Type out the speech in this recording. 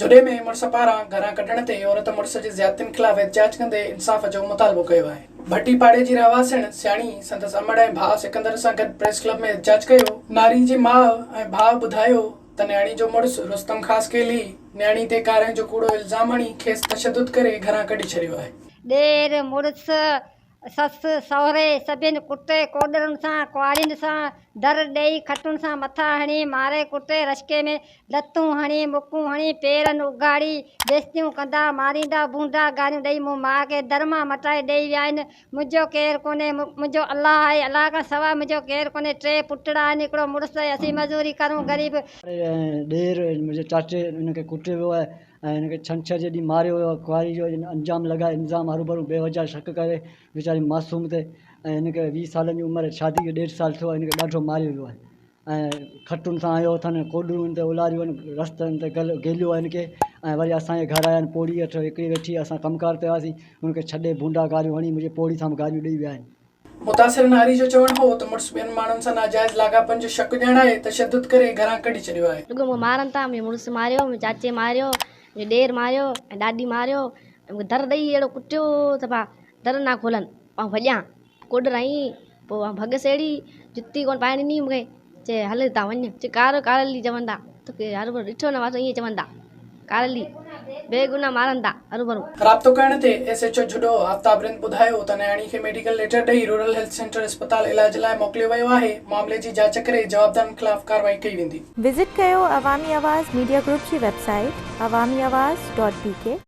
جهڏي ۾ مڙس پاران گهران ڪڍڻ تي عورت مڙس جي زيادتين خلاف احتجاج ڪندي انصاف جو مطالبو ڪيو آهي. ڀٽي پاڙي جي رهواسڻ سياڻي سندس امڙ ۽ ڀاء سڪندر سان گڏ پريس ڪلب ۾ احتجاج ڪيو. ناري جي ماء ۽ ڀاء ٻڌايو ته نياڻي جو مڙس رستم خاصخيلي نياڻي تي ڪارنهن جو ڪوڙو الزام هڻي کيس تشدد ڪري گهران ڪڍي ڇڏيو آهي. ڏير، مڙس، سس سهري سڀن ڪٽي ڪوڏرن سان ڪهاڙين سان در ڏيئي کٽن سان مٿا هڻي ماري ڪٽي رشڪي ۾ لتون هڻي مڪون هڻي پيرن اگهاڙي بيستيون ڪندا ماريندا ڀونڊا گاريون ڏيئي مون ماء کي در مان مٽائي ڏيئي ويا آهن منهنجو ڪير ڪونهي منهنجو الله آهي الله کان سواء منهنجو ڪير ڪونهي ٽي پٽڙا آهن هڪڙو مڙس آهي اسين مزوري ڪرون غريب ڏير منهنجي چاچي ان کي ڪٽيو ويو آهي ۽ هن کي ڇنڇر جي ڏينهن ماريو ويو آهي ڪنواري جو انجام لڳائي الزام هروڀرو بي وجه شڪ ڪري ويچاري معصوم تي ۽ هن کي 20 سالن جي عمر شادي کي ڏيڍ سال ٿيو آهي هن کي ڏاڍو ماريو ويو آهي ۽ کٽن سان هنيو اٿن ڪوڏرون هن تي الاريون آهن رستن تي گل گهليو آهي هن کي ۽ وري اسان جي گهر آيا آهن پوڙهي هٿ هڪڙي ويٺي اسان ڪم ڪار تي هئاسين هن کي ڇڏي ڀونڊا گاريون هڻي منهنجي پوڙهي سان به گاريون ڏئي ويا آهن. متاثر ناري جو چوڻ هو ته مڙس ٻين ماڻهن سان ناجائز لاڳاپن جو شڪ ڄاڻائي تشدد ڪري گهران ڪڍي ڇڏيو آهي. رڳو مون مارن ٿا، منهنجو مڙس ماريو، منهنجي چاچي ماريو، منهنجو ڏير ماريو ۽ ڏاڏي ماريو ۽ مونکي در ڏئي اهڙو ڪٽيو ته پا در نه کولن آئون ڀڄان ڪوڏ رهين پوء آئون ڀڳس اهڙي جتي ڪونه پائڻ ڏني مونکي چي هل هتان وڃ چي ڪارو ڪارلي چوندا توکي هروڀرو ڏٺو نه واسو ائين چوندا ڪارلي بيگناهه مارن ٿا هروڀرو. رابطو ڪرڻ تي S H O Jhuddo Aftab Rind ٻڌايو ته نياڻي کي ميڊيڪل ليٽر ڏئي رورل هيلٿ سينٽر اسپتال علاج لاء موڪليو ويو آهي، معاملي جي جاچ ڪري جوابدارن خلاف ڪارروائي ڪئي ويندي. وزٽ ڪيو عوامي آواز ميڊيا گروپ جي website Awami Awaz dot B K.